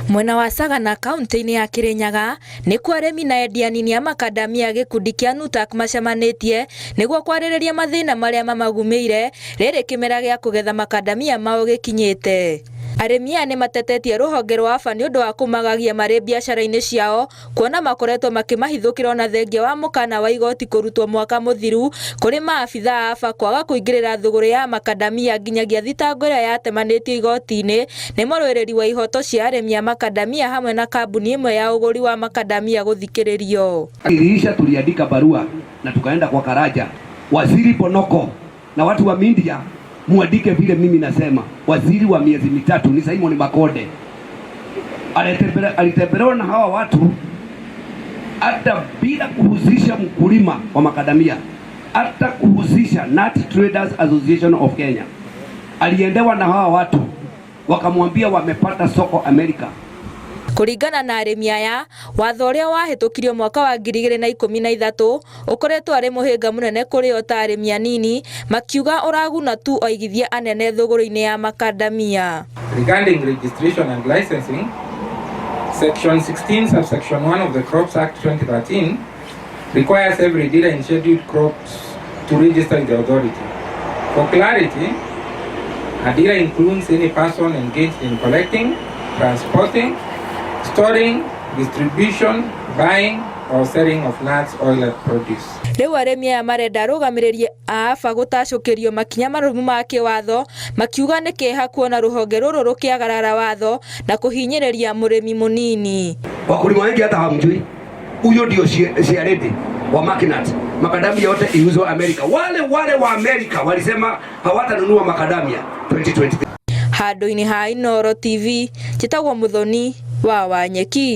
Mwena wa Sagana kaunti-inĩ ya Kirinyaga nĩkuo arĩmi na endia anini a makadamia gĩkundi kĩa NUTAK macemanĩtie nĩguo kwarĩrĩria mathĩna marĩa mamagumĩire rĩrĩ kĩmera gĩa kũgetha makadamia mao gĩkinyĩte. Arĩmi aya nĩ matetetie rũhonge rwa AFA nĩ ũndũ wa kũmagagia marĩ biacara-inĩ ciao kuona makoretwo makĩmahithũkĩra ona thengia wa mũkana wa igoti kũrutwo mwaka mũthiru kũrĩ maabitha a AFA kwaga kũingĩrĩra thũgũrĩ ya makadamia nginyagia thitango ĩrĩa yatemanĩtio igoti-inĩ nĩ mũrũĩrĩri wa ihoto cia arĩmi a makadamia hamwe na kambuni ĩmwe ya ũgũri wa makadamia gũthikĩrĩrio. Iliisha, tuliandika barua na tukaenda kwa Karaja, waziri Bonoko na watu wa media muandike vile mimi nasema. Waziri wa miezi 3 ni Simon Makonde alitembelewa na hawa watu hata bila kuhusisha mkulima wa makadamia, hata kuhusisha Nut Traders Association of Kenya. Aliendewa na hawa watu wakamwambia wamepata soko Amerika. Kũringana na arĩmi aya, watho ũrĩa wahĩtũkirio mwaka wa 2013 ũkoretwo arĩ mũhĩnga mũnene kũrĩ o ta arĩmi anini, makiuga ũraguna tu aigithia anene thũgũrĩ-inĩ ya makadamia. Regarding registration and licensing, Section 16, subsection 1 of the Crops Act 2013 requires every dealer in scheduled crops to register with the authority. For clarity, a dealer includes any person engaged in collecting, transporting, storing, distribution, buying, or selling of nuts, oil, and produce. Rĩu arĩmi aya marenda arũgamĩrĩri a AFA gũtacũkĩrio makinya marũmu ma kĩwatho, makiuga nĩ kĩeha kuona rũhonge rũrũ rũkĩagarara watho na kũhinyĩrĩria mũrĩmi mũnini. Wakulima wengi hata hawamjui huyo, ndio Shiaredi wa Makinat. Makadamia yote iuzwe Amerika. Wale wale wa Amerika walisema hawatanunua makadamia 2023. Handũ-inĩ ha Inooro TV, njĩtagwo Muthoni wa Wanyeki.